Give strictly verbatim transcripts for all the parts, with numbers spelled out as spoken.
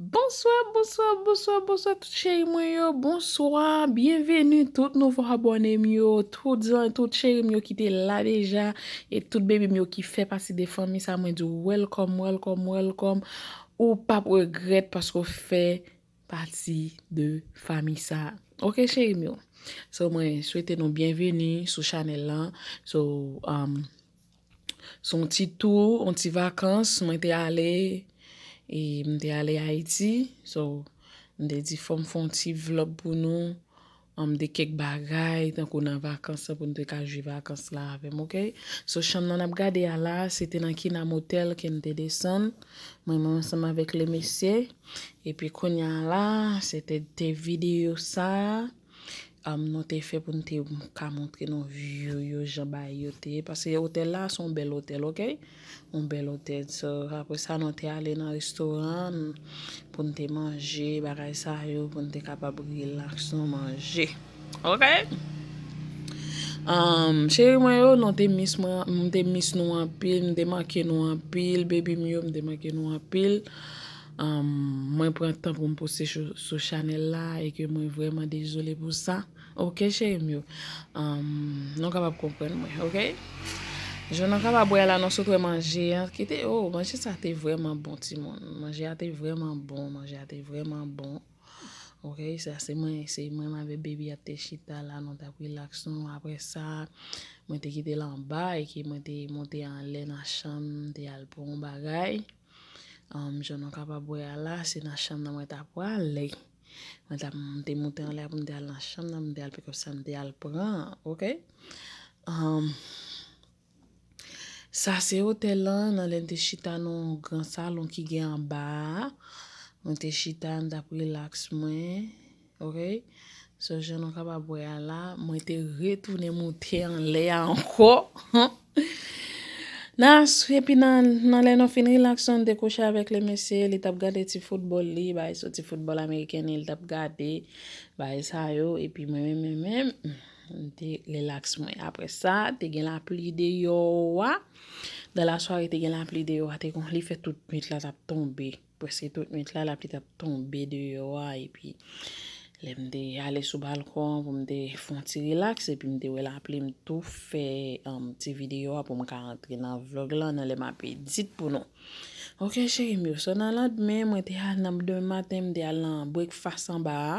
Bonswa, bonswa, bonswa, bonswa tout cheri mwen yo, bonswa, byenveni tout nouvo abòne m yo, tout zan, tout cheri m yo ki te la deja, e tout baby m yo ki fè pati de fanmi sa, mwen di w welcome, welcome, welcome. Ou p ap regrèt paske w fè pati de fanmi sa. Ok cheri m yo. So mwen swete nou byenveni sou chanèl lan. So, um, se yon ti tou, yon ti vakans, mwen te ale, e m te ale Ayiti. So, m te di fò m fè yon ti vlog pou nou, um, de kèk bagay, tankou nan vakans lan, pou nou te ka jwi vakans la avè m, ok? So, chanm nan n ap gade a la, se te nan Kina Motel ke n te desann. Mwen menm ansanm avèk le mesye. Epi kounye a la, se te, te videyo sa. Um, nou te fè pou n te ka montre nou view yo, jan bagay yo te ye. Paske otèl la, se yon bèl otèl, ok? Yon bèl otèl. So, apre sa, nou te ale nan restoran pou n te manje, bagay sa yo, pou n te kapab relax nou manje. Ok? Um, cheri mwen yo, nou te miss mwen, m te miss nou anpil, m te manke nou anpil, baby m yo, m te manke nou anpil. Um, mwen pran tan pou m poste sou, sou chanèl la e ke mwen vrèman dezole pou sa. Ok, cheri m yo. Um, nou kapab konprann mwen, ok? Jan nou kapab wè la, nou sot wè manje an. Kite, oh, manje sa te vrèman bon, timoun. Manje a te vrèman bon, manje a te vrèman bon. Ok, sa se mwen, se mwen m avèk baby a te chita la, nou t ap relax nou. Apre sa, mwen te kite l anba e ke mwen te monte anlè nan chanm, m te al pran yon bagay. Um, jan nou kapab wè a la, se nan chanm nan mwen t ap prale. Mwen t ap, m te monte anlè pou m te al nan chanm nan, m te al pick up sa m te al pran, ok? Um, sa se otèl lan, nan lè n te chita nan yon gran salon ki gen anba a. Mwen te chita, m t ap relax mwen, ok? So, jan nou kapab wè a la, mwen te retounen monte anlè a ankò. Nan, epi nan, nan lè nou fin relax, nou te kouche avèk le mesye, li t ap gade ti foutbòl li, bay so ti foutbòl ameriken li, li t ap gade, bay sa yo, epi mwen menm, mwen menm, m te relax mwen. Apre sa, te gen lapli deyò a. Dans la soirée, te gen lapli deyò a, te kon, li fè tout nwit la t ap tonbe. Prèske tout nwit la, lapli t ap tonbe deyò a, epi lè m te ale sou balkon an pou m te fè yon ti relax, epi m te wè lapli, m tou fè, um, ti videyo a pou m ka rantre nan vlog lan, nan lè m ap edit pou nou. Ok, cheri m yo, so nan landmen, mwen te al nan, demen maten, m te al nan breakfast anba a,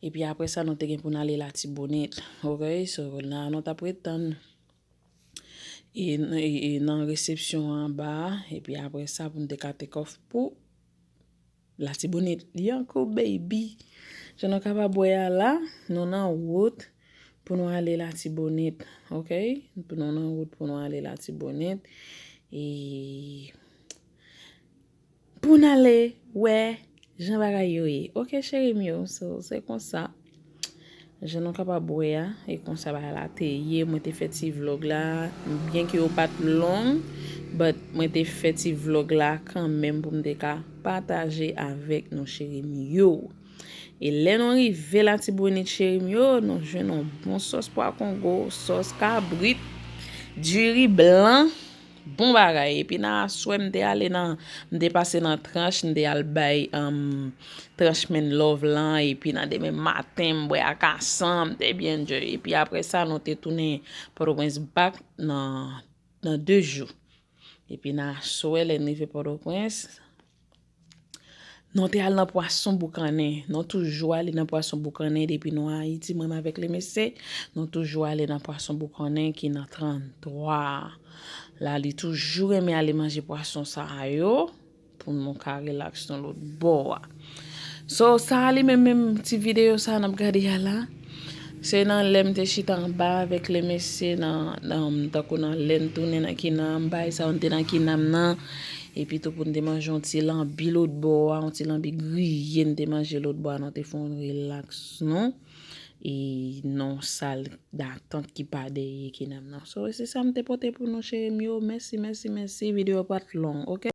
epi apre sa, nou te gen pou n ale Latibonit, ok, so la, nou t ap ret tann e, e, e nan resepsyon an anba a, epi apre sa, pou n te ka take off pou Latibonit. Yankou, baby. Jan nou kapab wè a la, nou nan wout pou nou ale Latibonit, ok? Pou nou nan wout pou nou ale Latibonit. E pou n ale wè jan bagay yo ye. Ok, cheri m yo, so, se konsa. Jan nou kapab wè a, e konsa bagay la te ye. Mwen te fè ti vlog la, byenke yo pa t long, but mwen te fè ti vlog la kanmenm pou m te ka pataje avèk nou, cheri m yo. E lè nou rive Latibonit, cheri m yo, nou jwenn yon bon sòs pwa kongo, sòs kabrit, diri blan, bon bagay. Epi nan aswè, m te ale nan, m te pase nan Tranch, m te al bay, um, Tranch Men Love lan, epi nan demen maten, m bwè akasan, m te byen enjoy. Epi apre sa, nou te tounen Pòtoprens back nan, nan de jou. Epi nan aswè, lè n rive Pòtoprens, nou te al nan pwason boukannen. Nou toujou ale nan pwason boukannen depi nou Ayiti, mwen avèk le mesye. Nou toujou ale nan pwason boukannen ki nan tranntwa. La, li toujou renmen ale manje pwason sa a yo pou nou ka relax nou lòt bò a. So, sa a li menm, menm ti videyo sa a n ap gade a la. Se nan lè m te chita anba avèk le mesye nan, nan, tankou nan lè n tounen nan Kinam, bay sa yo n te nan Kinam nan. Epi tou pou n te manje yon ti lanbi lòt bò a, yon ti lanbi griye n te manje lòt bò a, nou te fè yon relax nou. E nan sal datant ki pa dèyè Kinam nan. So, se sa m te pote pou nou, cheri m yo. Mèsi, mèsi, mèsi. Videyo pa t long, ok?